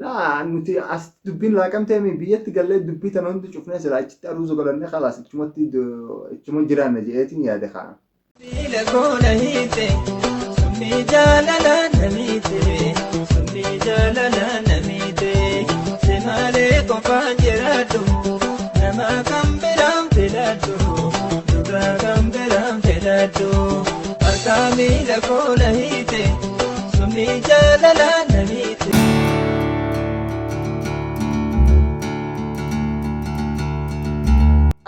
Laa nuti as dubbiin laaqamteemi biyyatti gallee dubbii tana hundi cufnee sila achitti aruuza godhannee khalaas achumatti achuma jiraanna je'eetiin yaade kaa. Miila koo na hiite, summii jaalalaa na miite, summii jaalalaa na miite. Si malee qofaan jiraadhu, nama kan biraan filadhu, dhugaa kan biraan filadhu. Harkaa miila koo na hiite, summii jaalalaa na miite.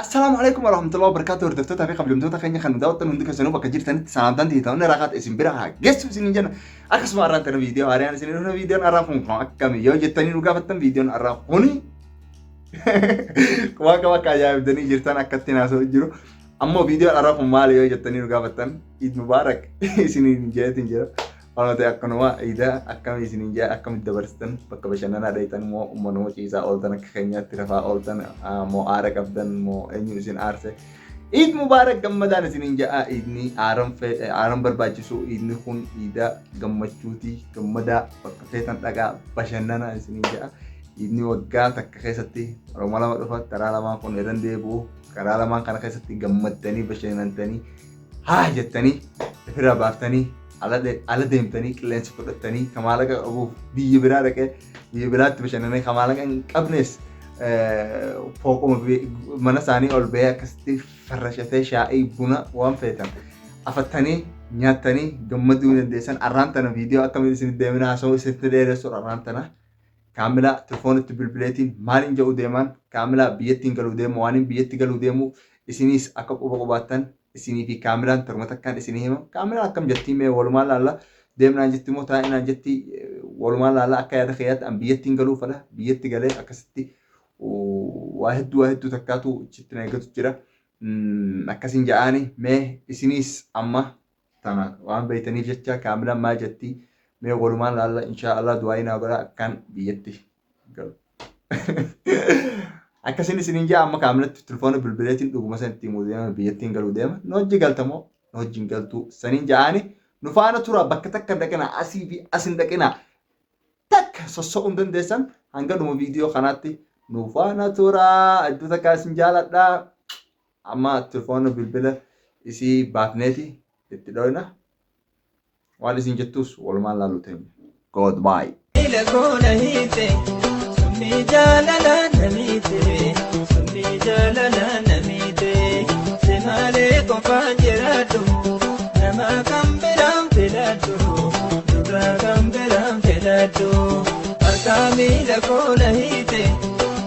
Assalaamu alaikum warahmatullahi wabarakatuh hordoftoota fi kabajamtoota keenya kan nu daawwattan hundi keessanuu bakka jirtanitti salaamtaan ta'e ta'uun irraa kaata isin bira haa geessu isiniin jenna. Akkasuma har'aan tana viidiyoo haaraan isin dhufna viidiyoon har'aa kun kan akkami yoo jettanii nu gaafattan viidiyoon har'aa kuni waan qaba akka ajaa'ibdanii jirtan akkatti naasoo jiru. Ammoo viidiyoon har'aa kun maali yoo jettanii nu gaafattan Iid Mubaarak isiniin jeetiin jira. Waan ta'e akkanuma iida akkamii isiniin jee akkamitti dabarsitan bakka bashannanaa dheeytan moo ummanuma ciisaa ooltan akka keenyaatti rafaa ooltan moo aara qabdan moo eenyu isin aarse. Iid Mubaarak gammadaan isiniin ja'a iidni aaran aaran barbaachisu iidni kun iida gammachuuti gammadaa bakka feetan dhaqaa bashannanaa isiniin ja'a. Iidni waggaa takka keessatti yeroo lama dhufa karaa lamaan kun irra deebi'u karaa lamaan kana keessatti gammaddanii bashannantanii haa jettanii ofirraa baaftanii ala deemtanii qilleensa fudhattanii ka maallaqa qabuuf biyya biraa dhaqee biyya biraatti bashannanee ka maallaqa hin qabnes fooquma mana isaanii ol ba'ee akkasitti farrashatee shaa'ii buna waan feetan afattanii nyaattanii gammaduu dandeessan. Arraan tana viidiyoo akkamitti isin deemina haasa'uu isinitti dheeressu arraan tana kaamilaa telefoonitti bilbileetiin maaliin jedhu deemaan kaamilaa biyyattiin galuu deemu waaniin biyyatti galuu deemu isiniis akka quba qubaattan isinii fi kaamilaan taruma takkaan isinii hima. Kaamilaan akkam jettii mee walumaan laalla deemnaan jetti moo taa'inaan jetti walumaan laalla akka yaada kiyyaatti an biyyattiin galuu fedha biyyatti galee akkasitti waa hedduu waa hedduu takkaatu achitti na eeggatu jira. Akkasiin ja'aani mee isiniis amma tana waan beeytaniif jecha kaamilaan maal jetti mee walumaan laalla inshaa Allah du'aayii naa godhaa akkaan biyyatti galu. Akkasiin isiniin jaa amma kaamilatti telefoona bilbileetiin dhuguma san itti himuu deema biyyattiin galuu deema nu hojii galta moo nu hojii hin galtuu saniin ja'aani nu faana tura bakka takka hin dhaqina asii fi as hin dhaqina takka sosso'uu hin dandeessan hanga dhuma viidiyoo kanaatti nu faana tura iddoo takka isin jaaladha amma telefoona bilbila isii baafneeti itti dhoyna. Waan isin jettus walumaan laaluu teenya. Goodbye. Miila koo na hiite, summii jaalalaa na miite, summii jaalalaa na miite. Si malee qofaan jiraadhu, nama kan biraan filadhu, dhugaa kan biraan filadhu. Harkaa miila koo na hiite,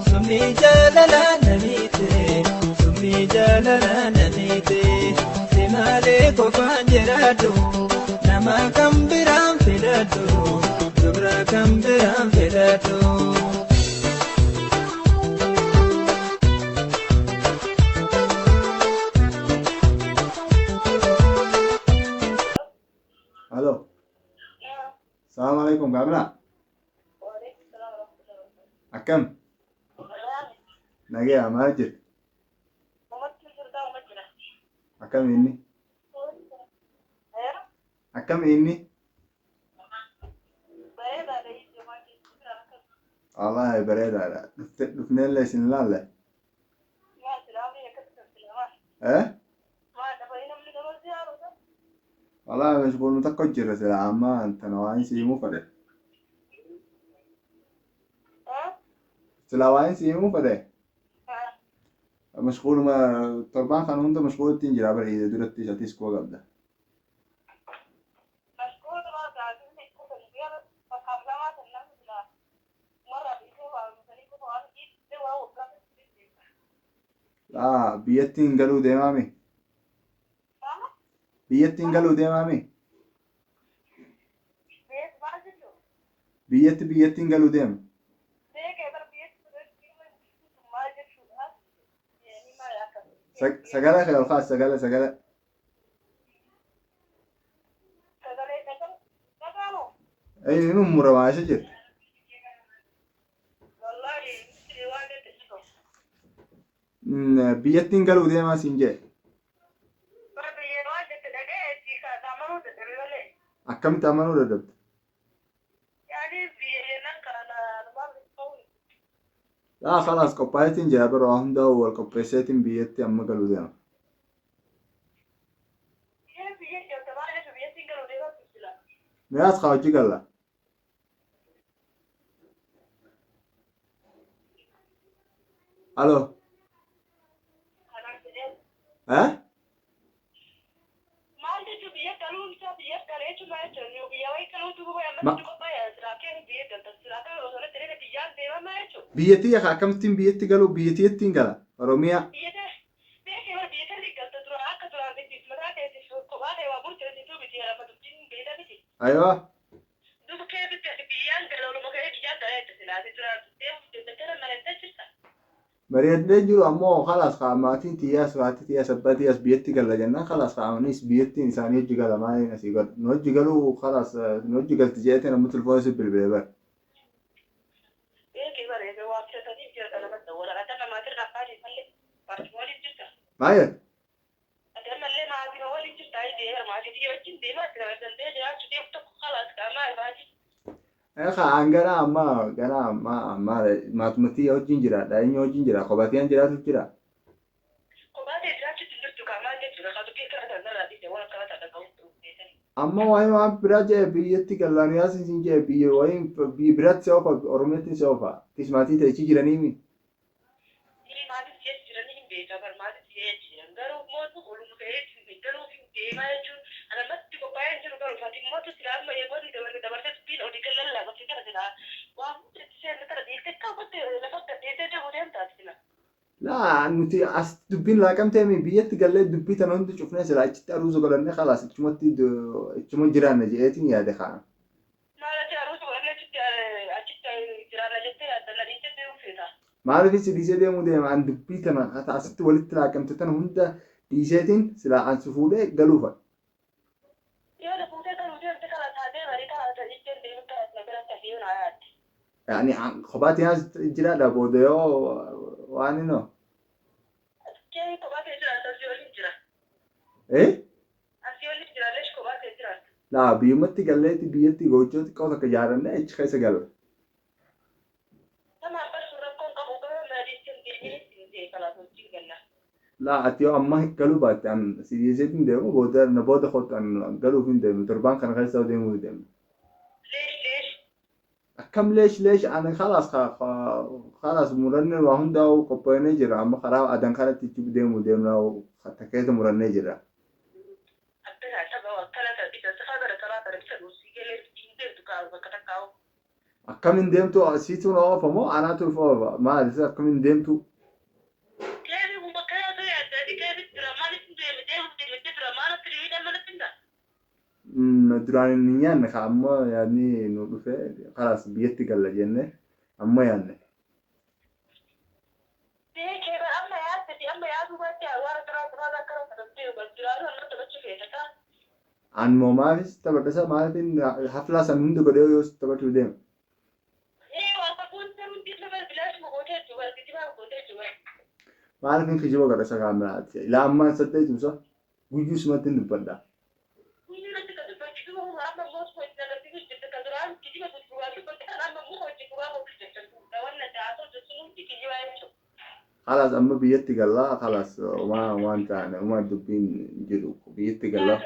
summii jaalalaa na miite, summii jaalalaa na miite. Si malee qofaan jiraadhu, nama kan biraan filadhu, dubra kan biraan filadhu. Halo. Salaam alaikum kaamilaa. Akkam? Nagaya maal jirta? Akkam inni? Akkam inni? Wallaahi bareedaadha. Dhufte dhufneellee isin laalle. Eh? Wallaahi mashquuluma tokko jira sila amma tana waan si himuu fedhe. Sila waan si himuu fedhe. Mashquuluma torbaan kana hunda mashquulatti hin jira bara iida duratti isatis quba qabda. Laa biyyattiin galuu deemaami. Biyyattiin galuu deemaami. Biyyatti biyyattiin galuu deema. Sagalee kee ol kaasi sagalee sagalee. Inni mummuramaa isa jirti. Biyyattiin galuu deemaa siin jee. Akkamitti amanuu dadhabde? Laa khalaas qophaa'eetiin jira bara waa hundaa wal qopheesseetiin biyyatti amma galuu deema. Miyaas kaa hojii galla. Alo. Eh? Maal jechuun biyya galuun isaa biyya galee jechuun maal jechuun biyya wayii galuutu Ma ammatti qophaa'e silaa kee biyya galta silaa kee osoo natti dheedhe biyyaan deemamaa jechuun. Biyyattii yaa akkamittiin biyyatti galuu biyyattiittiin gala. Oromiyaa. Biyya tee beekee bara biyya tee galta dura akka duraan miti mataa keetiif kophaa kee waa murteessituu miti lafa dubbiin beeda miti. Aywa. Duba kee bitti ati biyyaan gala oluma kee biyyaan gala jette silaa ati duraan deemuuf deemte gara mari'attee jirta. Mari'adhee jiru ammoo khalaas kaa maatiin tiyyaas haati tiyyaas abbaa tiyyaas biyyatti galla jennaan khalaas kaa anis biyyattiin isaanii hojii gala maaliin asii godha. Nu hojii galuu khalaas nu hojii galti jeetiin amma telefoona si bilbile bara. Beekee bara egaa waa filataniif jira dhala madda wala ati amma maatiin abbaa malee maatii waliin jirta. Maal jette? Ati ammallee maatii waliin jirta ayi deemer maatii tiyya wajjin deemaa ati nama danda'ee jiraachuu deemu tokko khalaas kaa maal maatii. Egaa an gara amma gara amma amma maatuma tiyya wajjin jiraadha. Eenyu wajjin jira? Kophaatiyaan jiraatu jira. Kophaa ta'e jiraachuutti hin jirtu kaa maal jechuudha kaa dubbii akkana ta'an narraa dhiise waan akkana ta'an dhaga'uuf beekani. Amma waa'ee waan biraa jee biyyatti gallaan yaasin siin jee biyya wayiin biyya biraatti si oofa Oromiyaatti si oofa. Tismaatii ta'e jiranii mi? Ni maatii si'eetti jiranii hin beekaa bar maatii si'eetti jiran garuu mootu oluma ka'ee galuuf hin deemaa jechuun ana ammatti qophaa'ee hin jiru garuu ati mootu silaa amma eegoonni dabarte dabarte dubbiin olii gad lallaafatti kana silaa waa hunda itti seenne kana dhiiftee akka gotte lafa gad dhiiftee deemuu deemtaati sila. Laa nuti as dubbiin laaqamtee mi biyyatti gallee dubbii tana hundi cufnee silaa achitti aruuza godhannee khalaas achumatti achuma jiraanna je'eetiin yaade kaa. Maal achi aruusa godhannee achitti achitti jiraanna jettee yaadda na dhiiftee deemuu feeta. Maaliif si dhiisee deemuu deema an dubbii tana hata asitti walitti laaqamte tana hunda dhiiseetiin silaa an si fuudhee galuufa. Yoo na fuutee galuu deemte karaa taatee barii karaa ta'e deemuu karaa na biratti hafii naa yaadde. Yani kophaatiin as jiraadha booda yoo waan inoo. Kee kophaa kee jiraata asii waliin jira. Eh? Asii waliin jira leesh kophaa kee jiraata. Laa biyyumatti galleetti biyyatti gochoo xiqqoo takka ijaarannee achi keessa galla. Tamaam barsuun rakkoon qabu garuu na dhiistee hin deemin hin deemu kalaas wajjin galla. Laa ati yoo amma galuu baatte an si dhiiseetiin deemu booda na booda kootu an galuuf hin deemu torbaan kana keessa deemuu hin deemu. Leesh leesh. Akkam leesh leesh ani khalaas khalaas murannee waa hundaa'u qophaa'inee jira amma karaa adan kanatti itti deemuu deemnaa takkeessa murannee jira. Akkana saba akkana ta'e isa safa gara karaa kana bisa dhuusii galee hin deemtu kaa bakka takkaa'u. Akkam hin deemtu siitu na oofa moo anaatu if oofa maal isa akkam hin deemtu? Keefi kun bakka yaasoo yaadda ati keefi dura maaliif hin deemne deemuuf deemte dura maal akka dhibii manatti hin ta'a. Duraan hin nyaanne kaa amma yaadni nu dhufe khalaas biyyatti galla jenne amma yaadne. Beekee bara amma yaadde fi amma yaaduu baatte waan karaa karaa akkana kana deemu bas duraanuu amma taphachuu feeta ta'a. An moo maafis taphadhasa maaliifin haflaa san hunda godhee yoo taphachuu deema. Ee waan kakuun hundi nama bilaashuma gootee jiru bara kijibaa gootee jiru. Maaliifin kijiba godhasa kaameraati. Ilaa ammaan saddeetumsa guyyuu sumatti hin dubbadha. Guyyuu kan dubbachuu duuba amma immoo hojii agarsiisuu jirti kan duraan kijiba gurguraa dubbatti kan amma immoo hojii gurguraa hojii jechuudha. Wanna jaasoo jechuun hundi kijibaa jechuudha. Khalaas amma biyyatti gallaa khalaas waan taane uma dubbiin jiru biyyatti gallaa.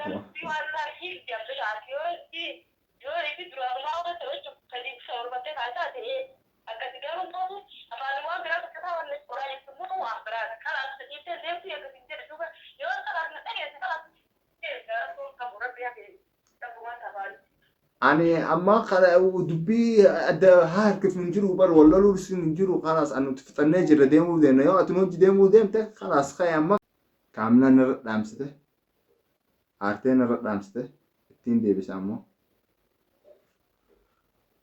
Ani amma kana dubbii adda haa harkifnu hin jiru bar wal loluu hin jiru khalaas ani nuti fixannee jirra deemuu deemna yoo ati nu hojii deemuu deemte khalaas ka'e amma kaaminaan irra dhaamsite aarteen irra dhaamsite ittiin deebisa ammoo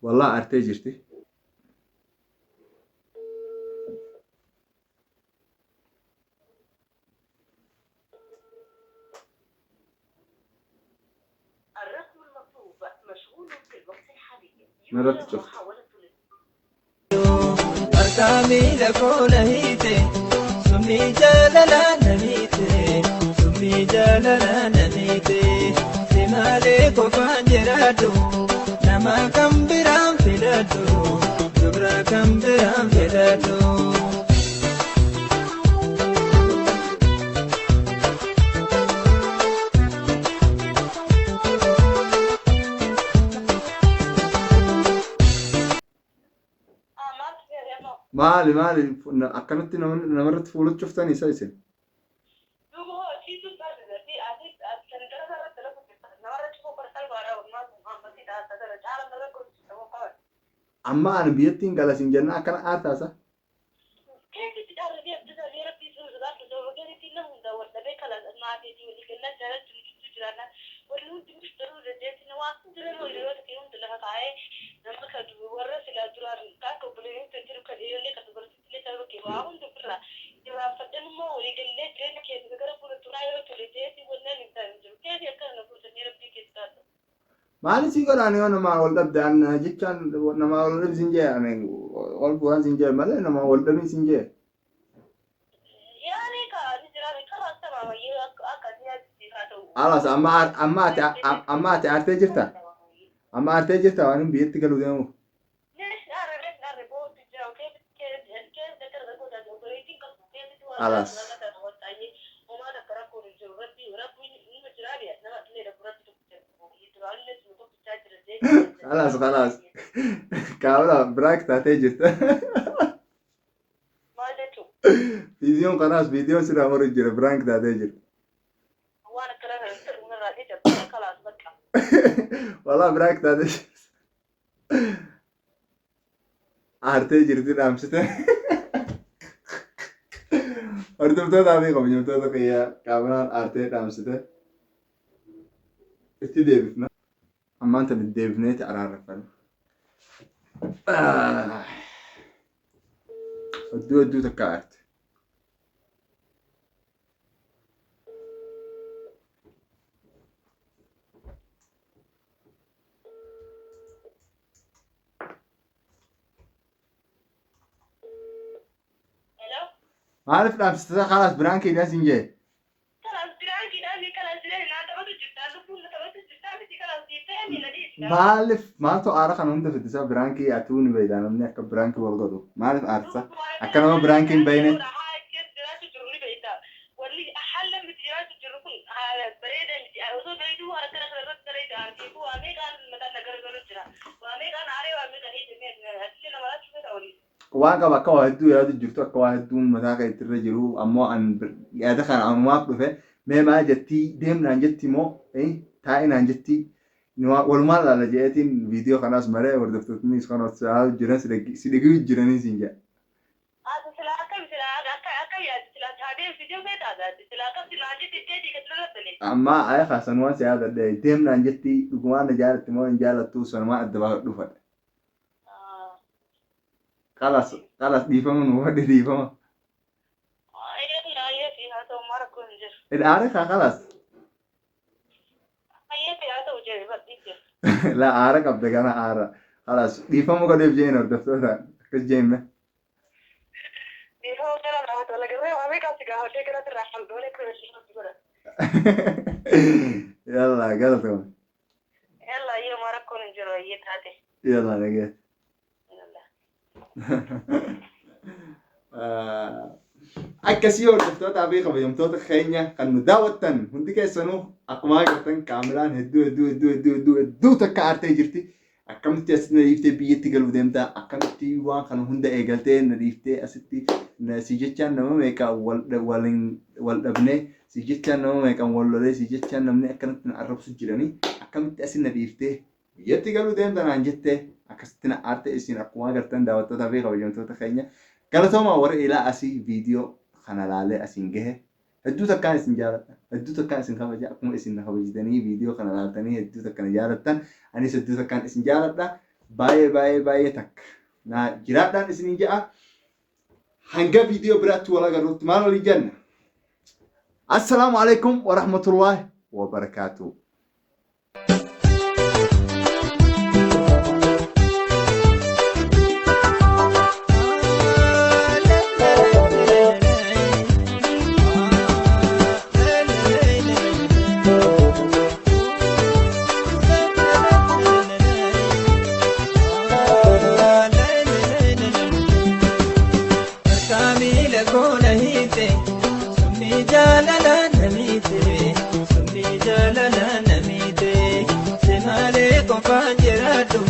wallah aartee jirti. الرقم المطلوب مشغول في الوقت الحالي. Narratti cufte. Harkaa miila koo na hiite summii jaalalaa na miite summii jaalalaa na miite si malee qofaan jiraadhu nama kan biraan filadhu dubra kan biraan fedhatu. Maali maali akkanatti namarratti fuula cuftan isa isin. Amma ani biyyattiin gala siin jenna akkana aartaasa. Maali sii godhaan yoo namaa wal dhabde an jechaan namaa wal dhabi siin jee ani wal bu'aan siin jee malee namaa wal dhabiin siin jee. Alas amma ati aartee jirta? Amma aartee jirta waan hin biyyatti galuu deemuuf? Alas. Khalas khalas. Kaabla biraak taatee jirta. Viidiyoon kanaas viidiyoon sirraa maru jira biraak taatee jirta. Walaa biraak taatee jirta. Aartee jirti dhaamsite. Hordoftootaa fi kabajamtoota kiyya kaameraan aartee dhaamsite. Itti deebifna. Ammaan tan itti deebifneeti araareffanna. Hedduu hedduu takka aarte. Maaliif dhaamsite kalaas biraan keenya siin jee? Maaliif maaltu aara kana hunda fidisa biraankii atuu ni beektaa namni akka biraankii wal godhu maaliif aartisa akka nama biraankii hin beekne. Waan qaba akka waa hedduu yaadu jirtu akka waa hedduun mataa kee irra jiru ammoo an yaada kana anumaaf dhufe mee maal jettii deemnaan jetti moo taa'inaan jettii walumaan laala je'eetiin viidiyoo kanaas maree hordoftootnis kan jiran si dhaguu jiranii siin jedha. Amma ayya kaasan waan si yaadadhe deemnaan jettii dhugumaan na jaalatti moo hin jaalattu sanumaan adda baafadhu fadhe. Khalas khalas dhiifama nu wadhe dhiifama. Aare kaa khalas. La aara qabda gana aara. Khalas dhiifama godheef jeen hordoftoota akkas jeen. Yalla galatoomi. Yalla nagee. Akkasii hordoftootaa fi kabajamtoota keenya kan nu daawwattan hundi keessanuu akkuma agartan kaameraan hedduu hedduu hedduu hedduu hedduu hedduu takka aartee jirti. Akkamitti asitti na dhiiftee biyyatti galuu deemtaa? Akkamitti waan kana hunda eegaltee na dhiiftee asitti si jechaan nama meeqa wal dhabnee si jechaan nama meeqan wal lolee si jechaan namni akkanatti na arrabsu jiranii akkamitti asitti na dhiiftee biyyatti galuu deemta naan jettee akkasitti na aarte isin akkuma agartan daawwattootaa fi kabajamtoota keenya galatoomaa warra ilaa asii viidiyoo kana laalee asiin gahe hedduu takkaan isin jaaladha hedduu takkaan isin kabaja akkuma isin na kabajitanii viidiyoo kana laaltanii hedduu takka na jaalattan anis hedduu takkaan isin jaaladha baay'ee baay'ee baay'ee takka na jiraadhaan isinin ja'a hanga viidiyoo biraatti wal agarruutti maal walii jenna assalaamu alaikum warahmatullaahi wabarakaatuh. qofaan jiraadhu,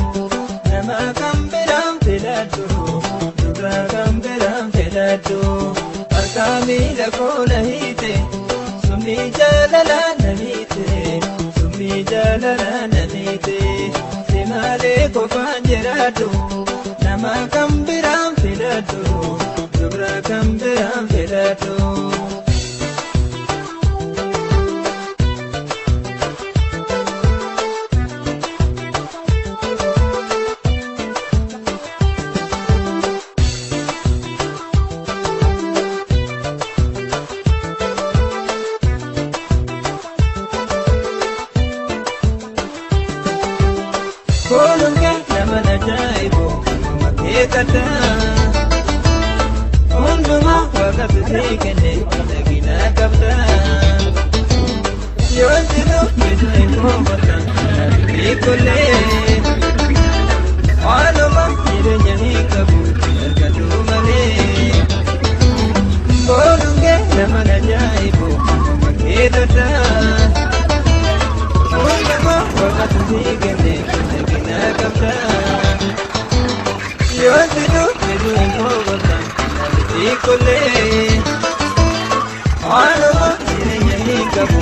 nama kan biraan filadhu, dubra kan biraan filadhu. Harka miila koo na hiite, summii jaalala na miite, summii jaalala na miite. Si malee qofaan jiraadhu, nama kan biraan filadhu, dubra kan biraan filadhu. Kooluun nama ajaa'ibu uumama kee qabda. Hundumaa waaqatu sii kenne miidhagina qabda. Yoo situ bitu hin koofatan kanaaf kollee. Waanuma jireenya hin qabu argatu malee. Kooluun nama ajaa'ibu uumama kee qabda. Hundumaa waaqatu sii kenne miidhagina qabda. Yoo situ bitu hin koofatan kanaaf kollee. Waanuma jireenya hin qabu